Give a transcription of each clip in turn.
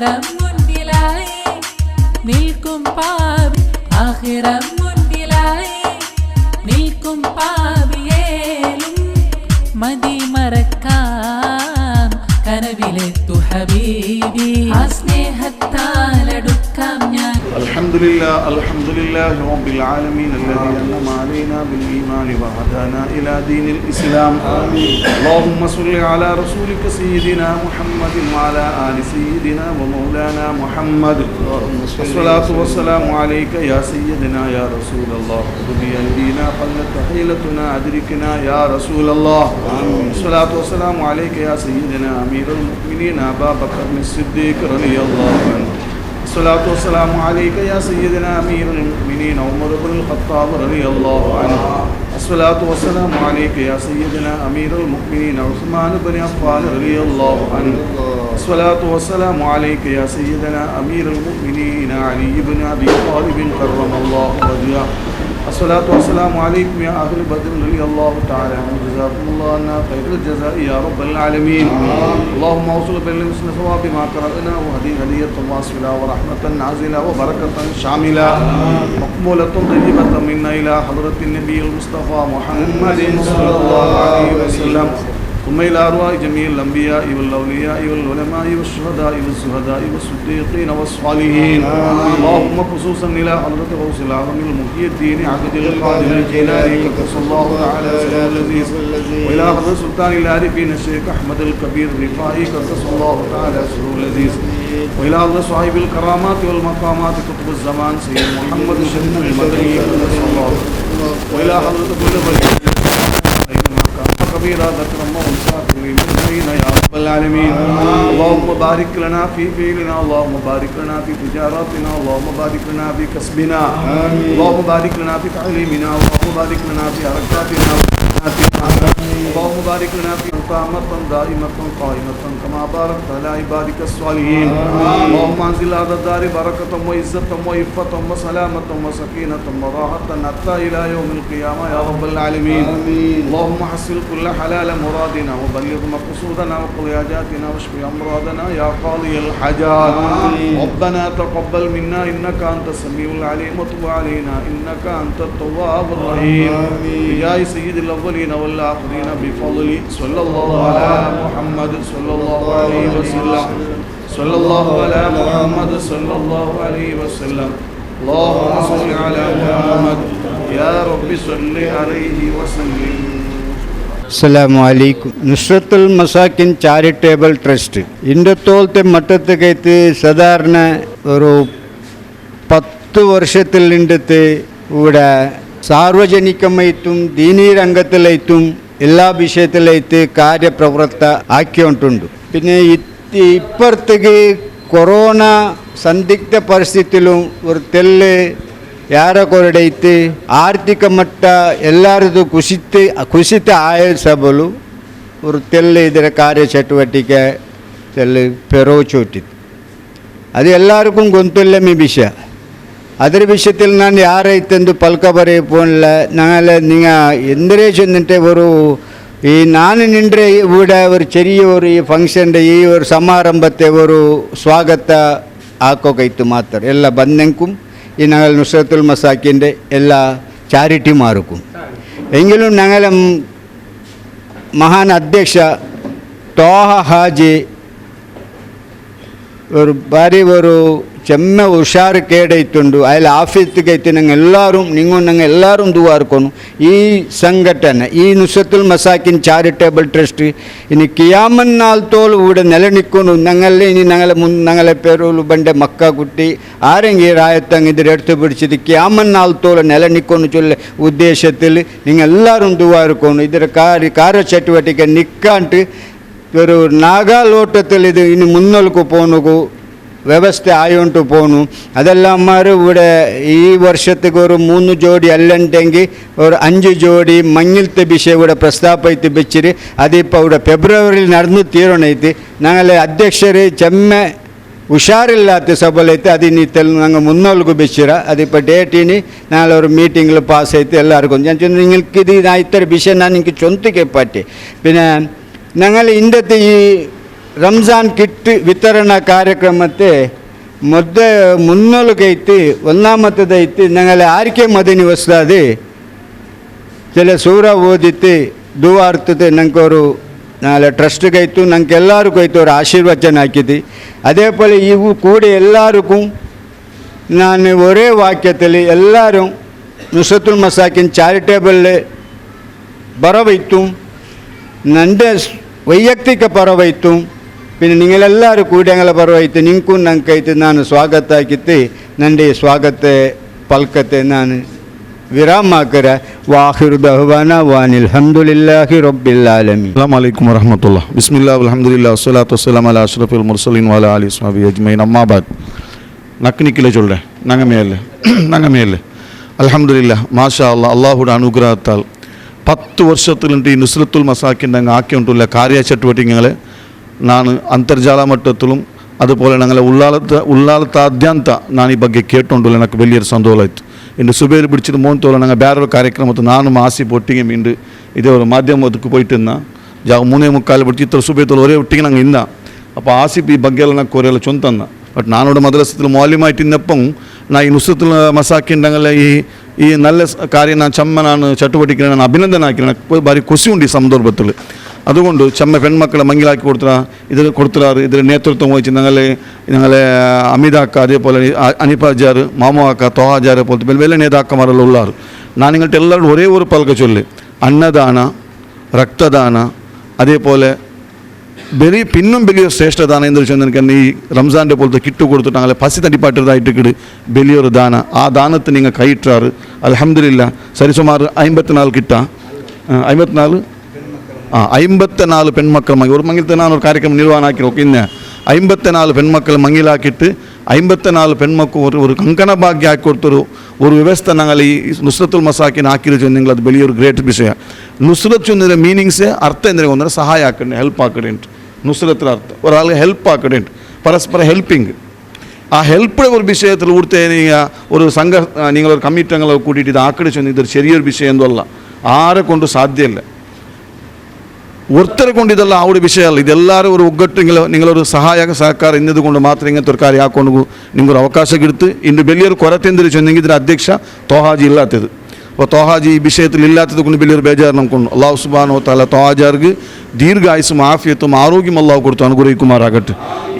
ആഖിറം മുന്നിലായി നിൽക്കും പാപി, ആഖിറം മുന്നിലായി നിൽക്കും പാപിയേലും മതി മറക്കാം കനവിലെത്തു ഹബീബി. ആ സ്നേഹത്താലടുക്കാം ഞാൻ. الحمد لله، الحمد لله رب العالمين الذي أنعم علينا بالإيمان وهدانا إلى دين الإسلام. اللهم صل على رسولك سيدنا محمد وعلى آل سيدنا ومولانا محمد. الصلاة والسلام عليك يا سيدنا يا رسول الله. خذ بأيدينا، قلت حيلتنا، أدركنا يا رسول الله. الصلاة والسلام عليك يا سيدنا أمير المؤمنين أبا بكر الصديق رضي الله عنه. الصلاة والسلام عليك يا سيدنا أمير المؤمنين عمر بن الخطاب رضي الله عنه. الصلاة والسلام عليك يا سيدنا أمير المؤمنين عثمان بن عفان رضي الله عنه. الصلاة والسلام عليك يا سيدنا أمير المؤمنين علي بن أبي طالب كرم الله وجهه. الصلاة والسلام عليكم يا أهل بدر رضي الله تعالى عنهم، جزاكم الله عنا خير الجزاء يا رب العالمين. اللهم اوصل بالحسن ثواب ما قرأنا وهدي هدية واصلة ورحمة نازلة وبركة شاملة مقبولة طيبة منا إلى حضرة النبي المصطفى محمد صلى الله عليه وسلم، ثم إلى أرواح جميع الأنبياء والأولياء والعلماء والشهداء والزهداء والصديقين والصالحين. اللهم خصوصا إلى حضرة غوث الأعظم المحي الدين عبد القادر الجيلاني قدس الله تعالى سره العزيز، وإلى حضرة سلطان العارفين الشيخ أحمد الكبير الرفاعي قدس الله تعالى سره العزيز، وإلى حضرة صاحب الكرامات والمقامات قطب الزمان سيد محمد الشريف المدني قدس الله، وإلى حضرة كل ولي أينما كان كبيرا ذكرا وأنثى المسلمين يا رب العالمين. اللهم بارك لنا في فعلنا، اللهم بارك لنا في تجاراتنا، اللهم بارك لنا في كسبنا، اللهم بارك لنا في تعليمنا، اللهم بارك لنا في حركاتنا وحياتنا، اللهم بارك لنا في تامة دائمة قائمة كما باركت على عبادك الصالحين. اللهم انزل هذا الدار بركة وعزة وعفة وسلامة وسكينة وراحة حتى إلى يوم القيامة يا رب العالمين. اللهم حصل كل حلال مرادنا وبلغ مقصودنا وقض حاجاتنا واشف أمراضنا يا قاضي الحاجات. ربنا تقبل منا إنك أنت السميع العليم وتب علينا إنك أنت التواب الرحيم. بجاه سيد الأولين والآخرين بفضل صلى الله على محمد صلى الله عليه وسلم، صلى الله على محمد صلى الله عليه وسلم. اللهم صل على محمد يا رب صل عليه وسلم. അസ്സലാമു അലൈക്കും. നുസ്രത്തുൽ മസാക്കിൻ ചാരിറ്റേബിൾ ട്രസ്റ്റ് ഇണ്ടത്തോളത്തെ മട്ടത്തുകൈത്ത് സാധാരണ ഒരു 10 വർഷത്തിലിണ്ടത്ത് ഇവിടെ സാർവജനികമായിട്ടും ദീനീ രംഗത്തിലായിട്ടും എല്ലാ വിഷയത്തിലായിട്ട് കാര്യപ്രവൃത്ത ആക്കിക്കൊണ്ടുണ്ട്. പിന്നെ ഇപ്പുറത്തേക്ക് കൊറോണ ಸಂದಿಗ್ಧ ಪರಿಸ್ಥಿತಿಲೂ ഒരു ತೆಲ್ಲು ಯಾರ ಕೊರಡೈತಿ ಆರ್ಥಿಕ ಮಟ್ಟ ಎಲ್ಲರದು ಕುಸಿತ ಕುಸಿತ ಆಯ ಸಬಲು ഒരു തെല്ല് ಇದರ ಕಾರ್ಯಚಟುವಟಿಕೆ ತೆಲ್ಲು ಪೆರೋಚೋಟಿತ್ತು. ಅದು ಎಲ್ಲರಿಗೂ ಗೊತ್ತಿಲ್ಲ ಮಿ ವಿಷಯ. ಅದರ ವಿಷಯದಲ್ಲಿ ನಾನು ಯಾರೈತೆಂದು ಪಲ್ಕ ಬರೆಯಪೋನ್ಲ ನಾಳೆ ನಿಂಗ ಎಂದರೇ ചെന്നിട്ട് ഒരു ഈ ನಾನು ನಿಂಡ್ರೆ ഇവിടെ ഒരു ചെറിയ ഒരു ഈ ഫംഗ്ഷൻ്റെ ഈ ഒരു സമാರಂಭത്തെ ഒരു ಸ್ವಾಗತ ಹಾಕೋಕೈತು ಮಾತ್ರ. ಎಲ್ಲ ಬಂದೆಂക്കും ഈ ഞങ്ങൾ നുസ്രത്തുൽ മസാക്കിൻ്റെ എല്ലാ ചാരിറ്റിമാർക്കും. എങ്കിലും ഞങ്ങളെ മഹാൻ അധ്യക്ഷ തോഹ ഹാജി ഒരു ಬಾರಿ ഒരു ചെമ്മ ಹುಷಾರು ಕೇಡೈತುಂಡು. അതിൽ ആഫീസത്തേക്ക് ഞങ്ങൾ എല്ലാവരും നിങ്ങൾ ഞങ്ങൾ എല്ലാവരും ദുവാർക്കൊന്നു. ഈ സംഘടന ഈ നുസ്രത്തുൽ മസാക്കിൻ ചാരിറ്റബിൾ ട്രസ്റ്റ് ഇനി കിയാമന്നാൾ തോൾ ഇവിടെ നിലനിൽക്കുന്നു. ഞങ്ങളെ ഇനി ഞങ്ങളെ മുൻ ഞങ്ങളെ പേരുള്ളു ബണ്ട മക്ക കുട്ടി ആരെങ്കിലും രായത്തങ്ങ് ഇതിൽ എടുത്തു പിടിച്ചത് കിയാമന്നാൾ തോൾ നിലനിൽക്കുന്നു ചൊല്ല ഉദ്ദേശത്തിൽ നിങ്ങൾ എല്ലാവരും ദുവാർക്കൊന്നു. ഇതിൻ്റെ ಕಾರ್ಯಚಟುವಟಿಕೆ നിക്കാണ്ട് ഒരു നാഗാലോട്ടത്തിൽ ഇത് ഇനി മുന്നോട്ട് പോണു ವ್ಯವಸ್ಥೆ ಆಯುಂಟು പോണു. അതെല്ലാം ഇവിടെ ഈ വർഷത്തേക്ക് ഒരു 3 ജോഡി അല്ലുണ്ടെങ്കിൽ ഒരു 5 ജോഡി മഞ്ഞിലത്തെ വിഷയം ഇവിടെ പ്രസ്താപೈತು ಬೆಚ್ಚಿರಿ. അതിപ്പോൾ ഇവിടെ ഫെബ്രുവരിയിൽ നടന്നു തീരണೈತಿ. ഞങ്ങളെ അധ്യക്ഷർ ചെമ്മ ಹುಷಾರಿല്ലാത്ത ಸಬಲೈತೆ അതിനി തെಲ್ ഞങ്ങൾ മുന്നോൾക്ക് ಬೆಚ್ಚಿರ. അതിപ്പോൾ ಡೇಟಿನಿ ನಾಳೆ ഒരു മീറ്റിങ്ങിൽ പാസ് ആയിട്ട് എല്ലാവർക്കും ഞാൻ ചെന്ന് നിങ്ങൾക്ക് ഇത് ഞാൻ ഇത്ര വിഷയം ഞാൻ എനിക്ക് ചൊന്തിക്കെ പറ്റി. പിന്നെ ഞങ്ങൾ ഇന്നത്തെ ഈ Ramzan kit വിതരണ ಕಾರ್ಯಕ್ರಮത്തെ ಮೊದ್ದ മുന്നോലുകൈത്ത് ഒന്നാമത്തതായിട്ട് ഞങ്ങളെ ആർക്കെ മദനി വസ്താത് ചില സൂറ ಓದಿತ್ತು ದುವಾರ್ತದೆ ನಂಗೆ ನಾಳೆ ಟ್ರಸ್ಟ್ಗೈತು ನಂಗೆ ಎಲ್ಲರಿಗೂ ಆಯ್ತು ஒரு ಆಶೀರ್ವಚನ ಹಾಕಿದ್ದು. അതേപോലെ ಇವು കൂടി എല്ലാവർക്കും ഞാൻ ഒരേ വാക്യത്തിൽ എല്ലാവരും നുസ്രത്തുൽ മസാക്കിൻ ചാരിറ്റബിളിൽ പറവൈത്തും എൻ്റെ വൈಯಕ್ತಿಕ ಪರವೈತು പിന്നെ നിങ്ങളെല്ലാവരും കൂടി ഞങ്ങളെ പറവൈത്ത് നിങ്ങൾക്കും ನಂಗೈತು ನಾನು ಸ್ವಾಗತ ಹಾಕಿತ್ತು. ನಂಡೆ ಸ್ವಾಗತ ಪಲ್ಕತೆ ನಾನು ವಿರಾಮ ಹಾಕರ. ವಾಹಿರು ದಹ್ವಾನ ವಾನಿಲ್ ಹಮ್ದುಲಿಲ್ಲಾಹಿ ರಬ್ಬಿಲ್ ಆಲಮೀನ್. അസ്സലാമു അലൈക്കും വറഹ്മത്തുള്ളാഹി. ബിസ്മില്ലാഹി അൽഹംദുലില്ലാഹി വസ്സലാത്തു വസ്സലാമു അലാ അഷ്റഫിൽ മുർസലീൻ വഅലാ ആലിഹി വസ്ഹബിഹി അജ്മഈൻ. അമ്മാ ബാദ്. നക്കിനിക്കിലെ ചൊല്ലേ നങ്ങമേയല്ലേ നങ്ങമേയല്ലേ. അൽഹംദുലില്ലാഹ്, മാഷാ അല്ലാഹ്, അള്ളാഹുടെ അനുഗ്രഹത്താൽ 10 ವರ್ಷത്തിലുണ്ട് ഈ നുസ്രത്തുൽ മസാക്കിൻ്റെ അങ്ങ് ആക്കിയിട്ടുള്ള ಕಾರ್ಯಚಟುವಟಿಕೆಗಳೇ ನಾನು ಅಂತರ್ಜಾಲ ಮಟ್ಟത്തിലും അതുപോലെ ഞങ്ങളെ ഉള്ളാളത്താദ്യಂತ ನಾನು ಈ ಬಗ್ಗೆ ಕೇಟುಂಡುಲ್ಲ. ನನಗೆ വലിയൊരു ಸಂತೋಷ ಆಯಿತು. ಇಂದು ಸುಬೇರು ಬಿಡಿಸಿದ ಮೋನ್ ತೋಲ ನಂಗೆ ಬೇರೆ ಕಾರ್ಯಕ್ರಮತ್ತು ನಾನು ಆಸಿ ಒಟ್ಟಿಗೆ ಮೀಂಡು ಇದೇ ஒரு ಮಾಧ್ಯಮದಕ್ಕೆ போயிட்டு ಜಾಗ 3:45 ಬಿಡ್ತು ಇತರ ಸುಬೇ ತೋಲ ಒರೇ ಒಟ್ಟಿಗೆ ನಂಗೆ ಇಂದ. അപ്പോൾ ആസിഫ് ഈ ಬಗ್ಗೆ ನಂಗೆ ಕೋರೆಲ್ಲ ಚೊಂತಂದ. ಬಟ್ ನಾನೋட ಮದ್ರಸത്തിൽ ಮೌಲ್ಯಮಾയിട്ടിന്നപ്പം ನಾ ಈ ನುಸ್ರത്തുൽ ಮಸಾಕಿಂಡಂಗಲ್ಲ ಈ ಈ നല്ല ಕಾರ್ಯ ನಾನು ಚಮ್ಮ ನಾನು ಚಟುವಟಿಕೆ ನಾನು ಅಭಿನಂದನೆ ಹಾಕಿ ನನಗೆ ಭಾರಿ ಖುಷಿ ಉಂಟು ಈ ಸಂದರ್ಭದಲ್ಲಿ. അതുകൊണ്ട് ചമ്മ പെൺമക്കളെ മംഗിലാക്കി കൊടുത്ത ഇതിൽ കൊടുത്തിരാറ് ഇതിൽ നേതൃത്വം വഹിച്ച് ഞങ്ങളെ ഞങ്ങളെ അമിതാക്ക അതേപോലെ അനിപ്പാജാർ മാമുവാക്ക തോഹാജാർ പോലത്തെ വലിയ നേതാക്കന്മാരെല്ലാം ഉള്ളാറ്. ഞാൻ നിങ്ങളുടെ എല്ലാവരും ഒരേ ഒരു പൽക്ക ചൊല്ലി അന്നദാന രക്തദാന അതേപോലെ ബലി പിന്നും വലിയ ശ്രേഷ്ഠദാന എന്ന് വെച്ചാൽ ഈ റംസാൻ്റെ പോലത്തെ കിട്ട് കൊടുത്തിട്ട് അങ്ങനെ പസി തടിപ്പാട്ടതായിട്ട് കിട് വലിയൊരു ദാന. ആ ദാനത്തിന് നിങ്ങൾ കൈയിട്ടാറ് അൽഹംദുലില്ലാ. സരി സുമാർ 54 കിട്ടാ 54 54 പെൺമക്കൾ മങ്ങി ഒരു മങ്ങിൽ തന്നെ ഒരു ಕಾರ್ಯಕ್ರಮ ನಿರ್ವಹಣೆ ಹಾಕಿರೋ ಇನ್ನು 54 പെൺമക്കൾ മങ്ങിലാക്കിയിട്ട് 54 പെൺമക്കൾ ഒരു ഒരു കങ്കണ ഭാഗ്യ ಹಾಕಿ കൊടുത്തൊരു ഒരു വ്യവസ്ഥ ഞങ്ങൾ ഈ നുസ്രത്തുൽ മസാക്കിന് ಹಾಕಿರೋ നിങ്ങൾ അത് വലിയൊരു ഗ്രേറ്റ് വിഷയ. നുസ്രത്ത് ചെന്നതിൻ്റെ മീനിങ്സ് അർത്ഥം എന്തെങ്കിലും ഒന്നര സഹായ ആക്കണേ ഹെൽപ്പ് ആക്കണേ നുസ്രത്തിന് അർത്ഥം ഒരാൾ ഹെൽപ്പ് ആക്കണേ പരസ്പര ഹെൽപ്പിംഗ്. ആ ഹെൽപ്പ് ഒരു വിഷയത്തിൽ ഇവിടുത്തെ നിങ്ങൾ ഒരു സംഘ നിങ്ങളൊരു കമ്മിറ്റങ്ങളെ കൂട്ടിയിട്ട് ഇത് ആക്കടി ചെന്ന് ഇതൊരു ചെറിയൊരു വിഷയം എന്തല്ല, ആരെ കൊണ്ട് സാധ്യമല്ല. ഒരുത്തരെ കൊണ്ട് ഇതെല്ലാം ആ ഒരു വിഷയമല്ല. ഇതെല്ലാവരും ഒരു ഒഗ്ഗട്ട് നിങ്ങൾ നിങ്ങളൊരു സഹായ സഹಕಾರ ഇന്നതുകൊണ്ട് മാത്രം ഇങ്ങനത്തെ ഒരു കാര്യം ആക്കൊണ്ട് നിങ്ങളൊരു അവകാശം എടുത്ത് ഇന്ന് വലിയൊരു കൊരത്തെ എന്തിനു ചെന്നെങ്കിൽ ഇതിൻ്റെ അധ്യക്ഷ തോഹാജി ഇല്ലാത്തത്. അപ്പോൾ തോഹാജി ഈ വിഷയത്തിൽ ഇല്ലാത്തത് കൊണ്ട് വലിയൊരു ബേജാർ നമുക്കുണ്ട്. അള്ളാഹു സുബ്ഹാനഹു വ തആല തോഹാജാർക്ക് ദീർഘായുസും ആഫിയത്തും ആരോഗ്യം അള്ളാഹു കൊടുത്ത് അനുഗ്രഹിക്കുമാറാകട്ടെ.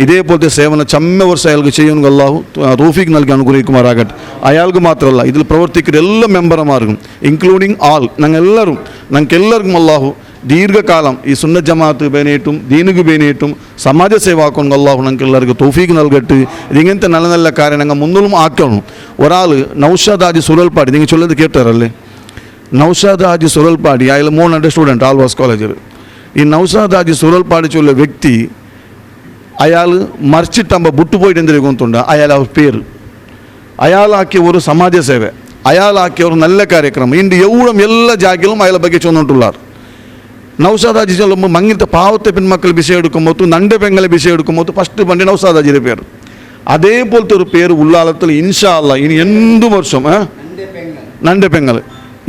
ഇതേപോലത്തെ സേവനം ചമ്മ വർഷം അയാൾക്ക് ചെയ്യുമെങ്കിൽ അള്ളാഹു തൗഫീഖ് നൽകി അനുഗ്രഹിക്കുമാറാകട്ടെ. അയാൾക്ക് മാത്രമല്ല ഇതിൽ പ്രവർത്തിക്കുന്ന എല്ലാ മെമ്പർമാർക്കും ഇൻക്ലൂഡിങ് ആൾ ഞങ്ങളെല്ലാവരും ഞങ്ങൾക്ക് എല്ലാവർക്കും അള്ളാഹു ദീർഘകാലം ഈ സുന്നത്ത് ജമാഅത്ത് ബേനേറ്റും ദീനുക്ക് ബേനേറ്റും സമാജ സേവാക്കണം അള്ളാഹു ഞങ്ങൾക്ക് എല്ലാവർക്കും തൗഫീഖ് നൽകട്ടെ. ഇതിങ്ങനത്തെ നല്ല നല്ല കാര്യം ഞങ്ങൾ മുന്നിലും ആക്കണം. ഒരാൾ നൗഷാദ് ഹാജി സുരൽപ്പാടി നിങ്ങൾ ചൊല്ലത് കേട്ടാറല്ലേ? നൗഷാദ് ഹാജി സുരൽപ്പാടി അയാൾ 3 സ്റ്റുഡൻറ്റ് ആൽവാസ് കോളേജിൽ. ഈ നൗഷാദ് ഹാജി സുരൽപ്പാടി ചൊല്ല വ്യക്തി അയാൾ മറിച്ചിട്ടാകുമ്പോൾ ബുട്ടുപോയിട്ട് എന്തെങ്കിലും ഗൊന്തുണ്ട് അയാൾ അവർ പേര് അയാളാക്കിയ ഒരു സമാജ സേവ അയാളാക്കിയ ഒരു നല്ല ಕಾರ್ಯಕ್ರಮ ಇಂದು എവിടെ എല്ലാ ജാഗിലും അയാളെ ಬಗ್ಗೆ ചൊന്നിട്ടുള്ളാർ. നൗഷാദ് ഹാജി ചൊല്ലുമ്പോൾ മങ്ങിലത്തെ പാവത്തെ പെൺമക്കൾ വിഷയം എടുക്കുമ്പോൾ നണ്ട് പെങ്ങളെ വിഷയം എടുക്കുമ്പോൾ ഫസ്റ്റ് പണ്ടി നൗഷാദ് ഹാജിയുടെ പേര്. അതേപോലത്തെ ഒരു പേര് ഉള്ളാളത്തിൽ ഇൻഷാ അല്ലാ ഇനി എന്തു വർഷം നണ്ട് പെങ്ങൾ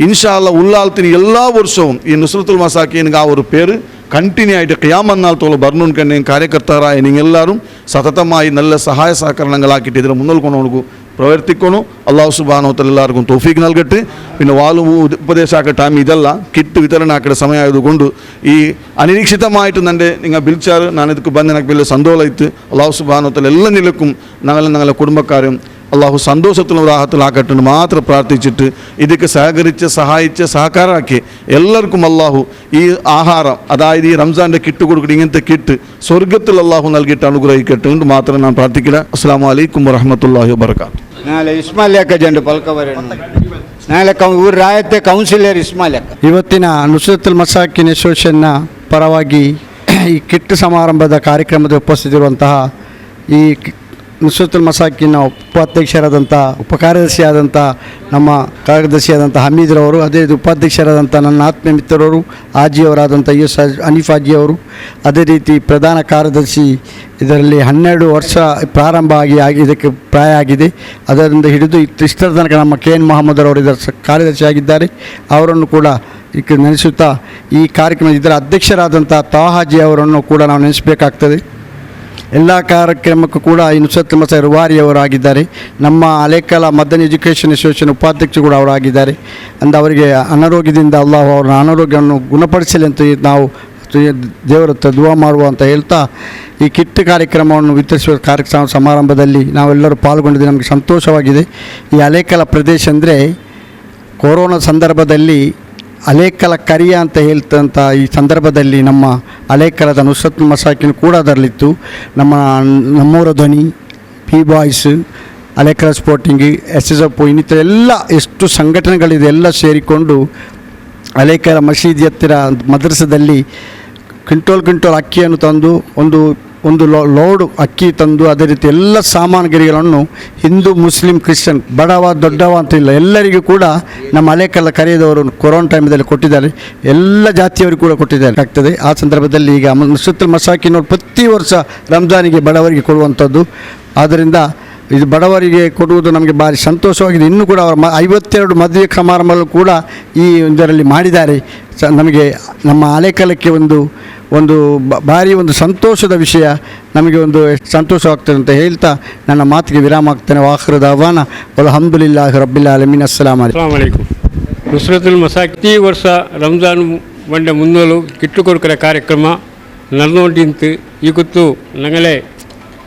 ഇൻഷാ അല്ലാ ഉള്ളാളത്തിന് എല്ലാ വർഷവും ഈ നുസ്രത്തുൽ മസാക്കിന് ആ ഒരു പേര് കണ്ടിന്യൂ ആയിട്ട് ഖിയാമന്നാളത്തോളം ഭരണ കാര്യകർത്താറായ നിങ്ങളെല്ലാവരും സതതമായി നല്ല സഹായ സഹകരണങ്ങളാക്കിയിട്ട് ഇതിന് മുന്നിൽ കൊണ്ടുപോകും പ്രവർത്തിക്കണം. അള്ളാഹു സുബ്ഹാനഹു വ തആല എല്ലാവർക്കും തൗഫീഖ് നൽകട്ടെ. പിന്നെ വാലു ഉപദേശാക്ക ടൈം ഇതല്ല കിറ്റ് വിതരണ ആക്കേണ്ട സമയമായതുകൊണ്ട് ഈ അനിരീക്ഷിതമായിട്ട് എൻ്റെ നിങ്ങൾ വിളിച്ചാൽ ഞാനിതൊക്കെ ബന്ധ എനിക്ക് വലിയ സന്തോഷമായിട്ട് അള്ളാഹു സുബ്ഹാനഹു വ തആല എല്ലാ നിലക്കും ഞങ്ങളും ഞങ്ങളുടെ കുടുംബക്കാരും അള്ളാഹു സന്തോഷത്തിലും രാഹത്തിലാക്കട്ടെ എന്ന് മാത്രം പ്രാർത്ഥിച്ചിട്ട് ഇതൊക്കെ സഹകരിച്ച് സഹായിച്ച് സഹകാരാക്കി എല്ലാവർക്കും അള്ളാഹു ഈ ആഹാരം അതായത് ഈ റംസാൻ്റെ കിട്ട് കൊടുക്കട്ടെ. ഇങ്ങനത്തെ കിട്ട് സ്വർഗത്തിൽ അള്ളാഹു നൽകിയിട്ട് അനുഗ്രഹിക്കട്ടെ എന്ന് മാത്രം ഞാൻ പ്രാർത്ഥിക്കില്ല. അസ്സലാമു അലൈക്കും വറഹ്മത്തുള്ളാഹി വബറകാതുഹു. ನಾಳೆ ಇಸ್ಮಾಲ್ ಜಂಡು ಪಲ್ಕ ನಾಳೆ ಊರು ರಾಯತ್ತೆ ಕೌನ್ಸಿಲರ್ ಇಸ್ಮಾಲ್. ಇವತ್ತಿನ ನುಸ್ರತುಲ್ ಮಸಾಕಿನ್ ಅಸೋಸಿಯೇಷನ್ನ ಪರವಾಗಿ ಈ ಕಿಟ್ ಸಮಾರಂಭದ ಕಾರ್ಯಕ್ರಮದ ಉಪಸ್ಥಿತಿರುವಂತಹ ಈ ನುಸ್ರತುಲ್ ಮಸಾಕಿನ ಉಪಾಧ್ಯಕ್ಷರಾದಂಥ ಉಪಕಾರ್ಯದರ್ಶಿಯಾದಂಥ ನಮ್ಮ ಕಾರ್ಯದರ್ಶಿಯಾದಂಥ ಹಮೀದ್ರವರು, ಅದೇ ರೀತಿ ಉಪಾಧ್ಯಕ್ಷರಾದಂಥ ನನ್ನ ಆತ್ಮೀಯ ಮಿತ್ರರವರು ಆಜಿಯವರಾದಂಥ ಎಸ್ ಹನೀಫ್ ಆಜಿಯವರು, ಅದೇ ರೀತಿ ಪ್ರಧಾನ ಕಾರ್ಯದರ್ಶಿ ಇದರಲ್ಲಿ 12 ವರ್ಷ ಪ್ರಾರಂಭ ಆಗಿ ಆಗಿ ಇದಕ್ಕೆ ಪ್ರಾಯ ಆಗಿದೆ. ಅದರಿಂದ ಹಿಡಿದು ಇಷ್ಟರ ತನಕ ನಮ್ಮ ಕೆ ಎನ್ ಮೊಹಮ್ಮದರವರು ಇದರ ಕಾರ್ಯದರ್ಶಿಯಾಗಿದ್ದಾರೆ. ಅವರನ್ನು ಕೂಡ ಈಗ ನೆನೆಸುತ್ತಾ ಈ ಕಾರ್ಯಕ್ರಮ ಇದರ ಅಧ್ಯಕ್ಷರಾದಂಥ ತಾಹಾಜಿ ಅವರನ್ನು ಕೂಡ ನಾವು ನೆನೆಸಬೇಕಾಗ್ತದೆ. ಎಲ್ಲ ಕಾರ್ಯಕ್ರಮಕ್ಕೂ ಕೂಡ ಈ ನುಸ್ರತ್ ಮಸ ರೂವಾರಿಯವರಾಗಿದ್ದಾರೆ. ನಮ್ಮ ಅಲೇಕಲ ಮದನ್ ಎಜುಕೇಷನ್ ಅಸೋಸಿಯೇಷನ್ ಉಪಾಧ್ಯಕ್ಷರು ಕೂಡ ಅವರಾಗಿದ್ದಾರೆ. ಅಂದ ಅವರಿಗೆ ಅನಾರೋಗ್ಯದಿಂದ ಅಲ್ಲಾಹ್ ಅವರ ಅನಾರೋಗ್ಯವನ್ನು ಗುಣಪಡಿಸಲಿ ಅಂತ ನಾವು ದೇವರ ಹತ್ರ ದುವಾ ಮಾಡುವ ಅಂತ ಹೇಳ್ತಾ, ಈ ಕಿಟ್ ಕಾರ್ಯಕ್ರಮವನ್ನು ವಿತರಿಸುವ ಕಾರ್ಯಕ್ರಮ ಸಮಾರಂಭದಲ್ಲಿ ನಾವೆಲ್ಲರೂ ಪಾಲ್ಗೊಂಡಿದ್ದು ನಮಗೆ ಸಂತೋಷವಾಗಿದೆ. ಈ ಅಲೇಕಲ ಪ್ರದೇಶ ಅಂದರೆ ಕೊರೋನಾ ಸಂದರ್ಭದಲ್ಲಿ ಅಲೇಕಲ ಕರಿಯ ಅಂತ ಹೇಳ್ತಂಥ ಈ ಸಂದರ್ಭದಲ್ಲಿ ನಮ್ಮ ಅಲೇಕಲದ ನುಸ್ರತ್ ಮಸಾಕಿನ್ ಕೂಡ ಅದರಲ್ಲಿತ್ತು. ನಮ್ಮ ನಮ್ಮೂರ ಧ್ವನಿ, P boys, Alekala sporting, S S F, ಇನ್ನಿತರ ಎಲ್ಲ ಎಷ್ಟು ಸಂಘಟನೆಗಳಿದೆ ಎಲ್ಲ ಸೇರಿಕೊಂಡು ಅಲೇಕಲ ಮಸೀದಿ ಹತ್ತಿರ ಮದ್ರಸದಲ್ಲಿ ಕ್ವಿಂಟೋಲ್ ಕ್ವಿಂಟೋಲ್ ಅಕ್ಕಿಯನ್ನು ತಂದು, ಒಂದು ಒಂದು ಲೋಡು ಅಕ್ಕಿ ತಂದು, ಅದೇ ರೀತಿ ಎಲ್ಲ ಸಾಮಗ್ರಿಗಳನ್ನು ಹಿಂದೂ, ಮುಸ್ಲಿಂ, ಕ್ರಿಶ್ಚಿಯನ್, ಬಡವ ದೊಡ್ಡವ ಅಂತ ಇಲ್ಲ, ಎಲ್ಲರಿಗೂ ಕೂಡ ನಮ್ಮ ಅಲೇಕಲ್ಲ ಕರೆಯದವರು ಕೊರೋನಾ ಟೈಮದಲ್ಲಿ ಕೊಟ್ಟಿದ್ದಾರೆ. ಎಲ್ಲ ಜಾತಿಯವರು ಕೂಡ ಕೊಟ್ಟಿದ್ದಾರೆ ಆಗ್ತದೆ. ಆ ಸಂದರ್ಭದಲ್ಲಿ ಈಗ ನುಸ್ರತ್ತುಲ್ ಮಸಾಕಿನವರು ಪ್ರತಿ ವರ್ಷ ರಂಜಾನಿಗೆ ಬಡವರಿಗೆ ಕೊಡುವಂಥದ್ದು. ಆದ್ದರಿಂದ ಇದು ಬಡವರಿಗೆ ಕೊಡುವುದು ನಮಗೆ ಭಾರಿ ಸಂತೋಷವಾಗಿದೆ. ಇನ್ನೂ ಕೂಡ ಅವರ 52 ಮದುವೆ ಸಮಾರಂಭಗಳು ಕೂಡ ಈ ಇದರಲ್ಲಿ ಮಾಡಿದ್ದಾರೆ. ನಮಗೆ ನಮ್ಮ ಆಲೇಕಲಕ್ಕೆ ಒಂದು ಒಂದು ಭಾರಿ ಒಂದು ಸಂತೋಷದ ವಿಷಯ, ನಮಗೆ ಒಂದು ಸಂತೋಷವಾಗ್ತದೆ ಅಂತ ಹೇಳ್ತಾ ನನ್ನ ಮಾತಿಗೆ ವಿರಾಮ ಆಗ್ತೇನೆ. وآخر دعوانا والحمد لله رب العالمين. السلام عليكم. السلام عليكم. ನುಸ್ರತುಲ್ ಮಸಾಕ್ ಪ್ರತಿ ವರ್ಷ ರಂಜಾನ್ ಬಂಡೆ ಮುನ್ನೋಲು ಕಿಟ್ಟು ಕೊಡುಕರ ಕಾರ್ಯಕ್ರಮ ನಡೆದೋಂಟಿಂತು. ಈ ಗೊತ್ತು ನಂಗಲೆ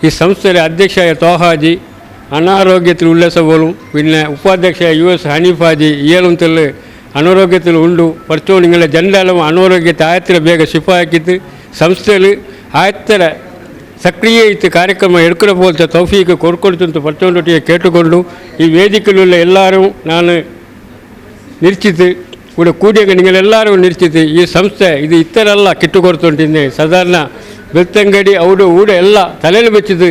ಈ ಸಂಸ್ಥೆಯ ಅಧ್ಯಕ್ಷ ತೋಹಾಜಿ ಅನಾರೋಗ್ಯത്തിൽ ಉಲ್ಲೇಸಬೋಲು, പിന്നെ ಉಪಾಧ್ಯಕ್ಷ ಯು ಎಸ್ ಹನೀಫಾಜಿ ಏಳುಂತೆಲ್ಲ ಅನಾರೋಗ್ಯത്തിൽ ಉಂಡು ಪರ್ಚೋ. ನಿಂಗಲ ಜಂಡಾಲಂ ಅನಾರೋಗ್ಯത്തെ ಆಯತ್ತರ ಬೇಗ ಶಿಫಾ ಹಾಕಿತ್ತು. ಸಂಸ್ಥೆಯಲ್ಲಿ ಆಯತ್ತರ ಸಕ್ರಿಯ ಇತ್ತು ಕಾರ್ಯಕ್ರಮ ಎಡ್ಕಡ ಪೋಲ್ತ ತೌಫೀಕ್ ಕೊಡ್ಕೊಡ್ತಂತು ಪರ್ಚೊಂಡೊಟ್ಟಿಗೆ ಕೇಟ್ಟುಕೊಂಡು, ಈ ವೇದಿಕೆயிலுள்ள ಎಲ್ಲರೂ ನಾನು ನಿಶ್ಚಿತ ಕೂಡ ಕೂಡಿಯಾಗ ನಿಂಗಳೆಲ್ಲರೂ ನಿಶ್ಚಿತ. ಈ ಸಂಸ್ಥೆ ಇದು ಇತ್ತರೆಲ್ಲ ಕಿಟ್ಟು ಕೊಡ್ತುಂಟಿಂದೆ ಸಾಧಾರಣ ಬೆಳ್ತಂಗಡಿ ಔಡು ಊಡ ಎಲ್ಲ ತಲೆಯಲ್ಲಿ ಬೆಚ್ಚಿದ್ದು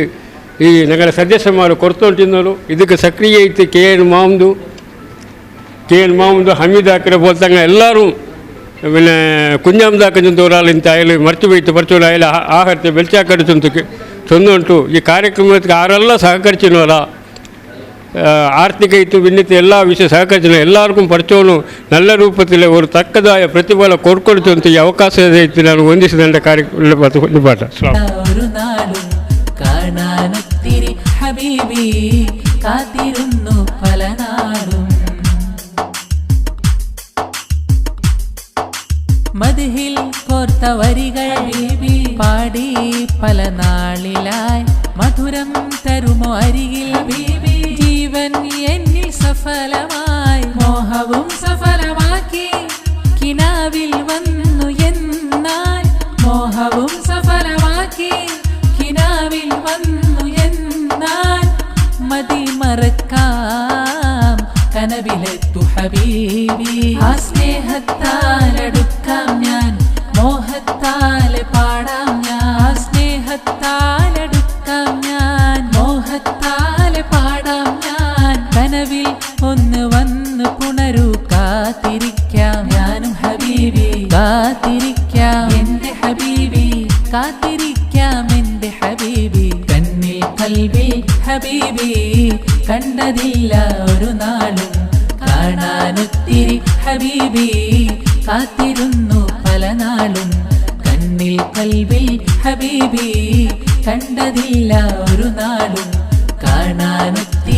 ಈ ನಗರ ಸದಸ್ಯಮಾರು ಕೊಡ್ತುಂಟಿಂದರು. ಇದಕ್ಕೆ ಸಕ್ರಿಯ ಇತ್ತು ಕೆ ಎನ್ ಮಾಮ್ದು, ಕೆ ಎನ್ ಮಾಮ್ದು, ಹಮೀದ್ ಹಾಕಿರ ಬೋಲ್ತಂಗ ಎಲ್ಲರೂ, പിന്നെ ಕುಂಜಾಮ್ದಾಕ ಒರಾಲ್ ಇಂತ ಅಯಲು ಮರ್ಚು ಬೈತು ಪರ್ಚೋಡು ಅಯಲು ಆಹರ್ತೆ ಬೆಲ್ಚಾಕಡು ಚುಂತು ಚೊಂದುಂಟು. ಈ ಕಾರ್ಯಕ್ರಮಕ್ಕೆ ಆರೆಲ್ಲ ಸಹಕರಿಸಿನವರ ಆರ್ಥಿಕ ಇತ್ತು ಭಿನ್ನತೆ ಎಲ್ಲ ವಿಷಯ ಸಹಕರಿಸಿನ ಎಲ್ಲರಿಗೂ ಪರ್ಚೋನು நல்ல ರೂಪದಲ್ಲಿ ஒரு ತಕ್ಕದಾಯ ಪ್ರತಿಫಲ ಕೊಡ್ಕೊಡ್ತು ಈ ಅವಕಾಶ ಇತ್ತು. ನಾನು ವಂದಿಸಿದಂಡ ಕಾರ್ಯ ಪಾಠ. ഒരു നാളും കാണാനൊത്തിരി ഹബീബി കാത്തിരുന്നു പല നാളും. മദ്ഹിൽ കോർത്ത വരികൾ പാടി പല നാളിലായി, മധുരം തരുമോ അരികിൽ ബീബി? ജീവൻ എന്നിൽ സഫലമായി, മോഹവും സഫലമാക്കി കിനാവിൽ വന്നു എന്നാൽ, മോഹവും സഫലമാക്കി കിനാവിൽ വന്നു എന്നാൽ, മതി മറക്കാം കനവിലെത്തു ഹബീബി. ആ സ്നേഹത്താലടുക്കാം ഞാൻ, മോഹത്താലെ പാടാം ഞാൻ. ആ സ്നേഹത്താലടുക്കാം ഞാൻ, മോഹത്താലെ പാടാം ഞാൻ. കനവിൽ ഒന്ന് വന്ന് പുണരൂ, കാത്തിരിക്കാം ഞാനും ഹബീബി. കാത്തിരിക്കാം എന്റെ ഹബീബി, കാത്തിരിക്കാം എന്റെ ഹബീബി. കണ്ണിൽ കൽബിൽ ഹബീബി കണ്ടതില്ല ഒരു നാളും. കാണാനൊത്തിരി ഹബീബി കാത്തിരുന്നു പല നാളും. കണ്ണിൽ കൽബിൽ ഹബീബി കണ്ടതില്ല ഒരു നാളും. കാണാനൊത്തിരി